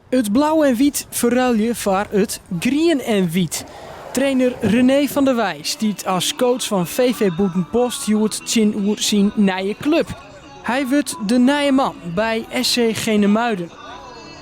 It blau en wyt ferruilje foar it grien en wyt. Trainer René van der Weij stiet as coach fan VV Bûtenpost hjoed tsjinoer syn nije klup. Hy wurdt de nije man by SC Genemuiden.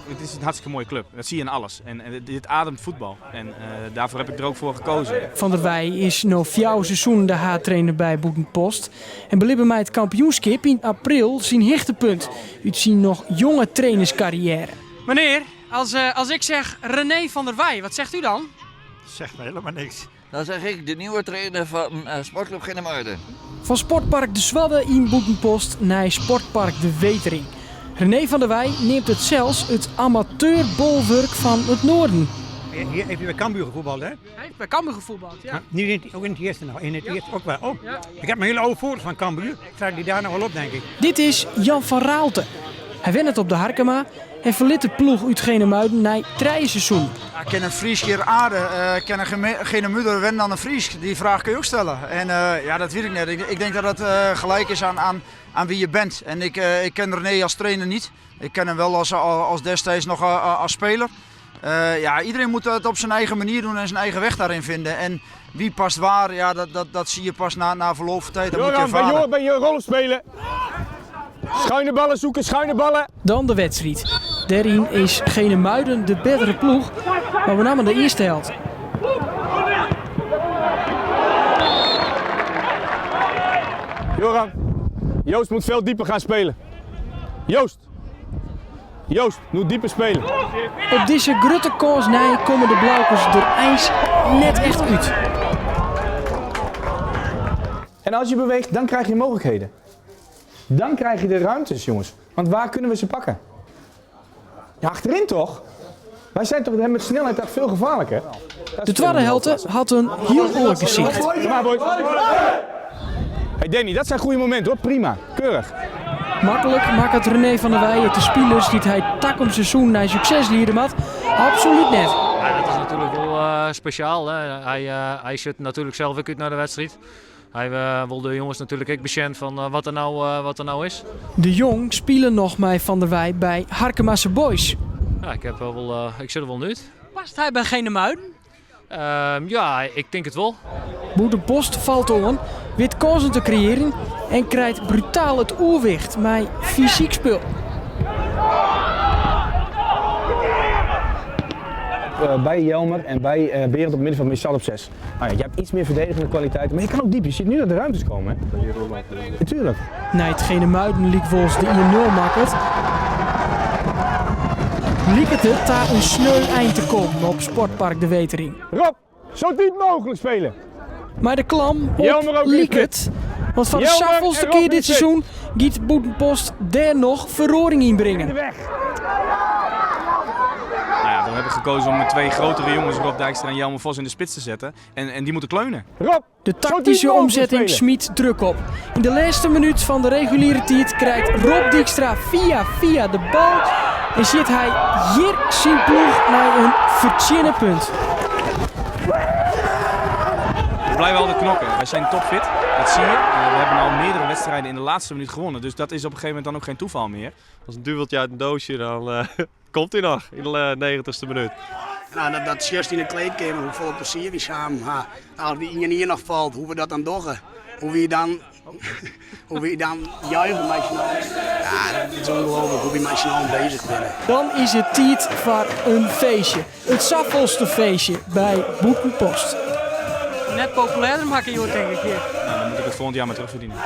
Het is een hartstikke mooie club. Dat zie je in alles. En dit ademt voetbal. En daarvoor heb ik er ook voor gekozen. Van der Weij is no fjouwer seizoenen de haadtrainer by Bûtenpost en belibbe mei it kampioenskip yn april syn hichtepunt út syn noch jonge trainerskarriêre. Meneer, als, als ik zeg René van der Weij, wat zegt u dan? Zegt me helemaal niks. Dan zeg ik de nieuwe trainer van Sportclub Genemuiden. Fan Sportpark De Swadde yn Bûtenpost nei Sportpark De Wetering. René van der Weij neamt it sels it amateurbolwurk fan it Noarden. Hier heeft hij bij Cambuur gevoetbald, hè? Hy heeft by Cambuur gefuotbald, ja. Niet in het, ook in het eerste nog. In het eerste ook wel. Oh, ik heb mijn hele oude foto's van Cambuur. Ik trek die daar nog wel op, denk ik. Dit is Jan van Raalte. Hy wennet op De Harkema en ferlit de ploech út Genemuiden nei trije seizoenen. Ja, kin in Frysk hjir aarde, kin in Genemuider wennen aan in Frysk? Die vraag kun je ook stellen. En ja, dat weet ik net. Ik denk dat dat gelijk is aan, aan wie je bent. En ik, ik ken René als trainer niet. Ik ken hem wel als, als destijds nog als speler. Ja, iedereen moet het op zijn eigen manier doen en zijn eigen weg daarin vinden. En wie past waar, ja, dat, dat, dat zie je pas na, na verloop van tijd. Dat moet je Joran, bij ervaren. Jor, bij je rol spelen. Schuine ballen zoeken, schuine ballen. Dan de wedstriid. Dêryn is Genemuiden de bettere ploech, mar benammen de earste helte. Joran, Joost moet veel dieper gaan spelen. Joost, Joost moet dieper spelen. Op dizze grutte kâns nei komme de Blaukes der eins net echt út. En als je beweegt, dan krijg je mogelijkheden. Dan krijg je de ruimtes, jongens. Want waar kunnen we ze pakken? Ja, achterin toch? Wij zijn toch met snelheid daar veel gevaarlijker. De twadde helte hat in hiel oar gesicht. Kom maar, boys. Hey Danny, dat zijn goede momenten hoor. Prima. Keurig. Maklik makket René van der Weij it de spilers dy't hy takom seizoen nei sukses liede moat, absolút net. Ja, dat is natuerlik wol spesjaal. Hè. Hy, hy sjocht natuerlik sels ek út nei de wedstriid. Hy wol de jonges natuerlik ek besjen fan wat der no, wat der no is. De Jong spile noch mei Van der Weij by Harkemase Boys. Ja, ik, heb wel, ik sjoch der wol nei út. Past hy by Genemuiden? Ja, ik tink it wol. Bûtenpost falt oan, wit kânsen te kreëarjen en krijt brutaal it oerwicht mei fysyk spul. By Jelmer en by Berend op het middenveld met op 6. Nou ja, je hebt iets meer verdedigende kwaliteiten, maar je kan ook diep. Je ziet nu dat de ruimtes komen. Hè? Natuurlijk. Nei't Genemuiden lykwols de 1-0 makket, liket it ta in sneu ein te kommen op Sportpark De Wetering. Rob, zo diep mogelijk spelen. Mei de klam op Jelmer ook in de liket, want foar de Jelmer en safolste Rob kear in de dit spits. seizoen giet Bûtenpost dêr noch feroaring yn bringen. De weg. Nou ja, we hebben gekozen om met twee grotere jongens, Rob Dijkstra en Jelmer Vos, in de spits te zetten. En, en die moeten kleunen. Rob, De taktyske omsetting smyt druk op. Yn de lêste minút fan de reguliere tiid krijt Rob Dijkstra fia fia de bal en sjit hy hjir syn ploech nei in fertsjinne punt. We blijven altijd knokken. Wij zijn topfit, dat zie je. We hebben al meerdere wedstrijden in de laatste minuut gewonnen. Dus dat is op een gegeven moment dan ook geen toeval meer. Als een duveltje uit een doosje, dan komt hij nog in de 90ste minuut. Nou, dat, dat sjochst yn de kleedkeamer, hoefolle plezier wy samen ha. As dy ien ien noch falt, hoe we dat dan dogge. Hoe wy dan, hoe wy dan juichen mei syn allen. Ja, dat is ongelooflijk hoe wy mei syn allen bezich binne. Dan is it tiid foar in feestje. It safolste feestje by Bûtenpost. Net populêrder makke hjoed, tink ik hjir. Nou, dan moet ik het volgend jaar maar terugverdienen.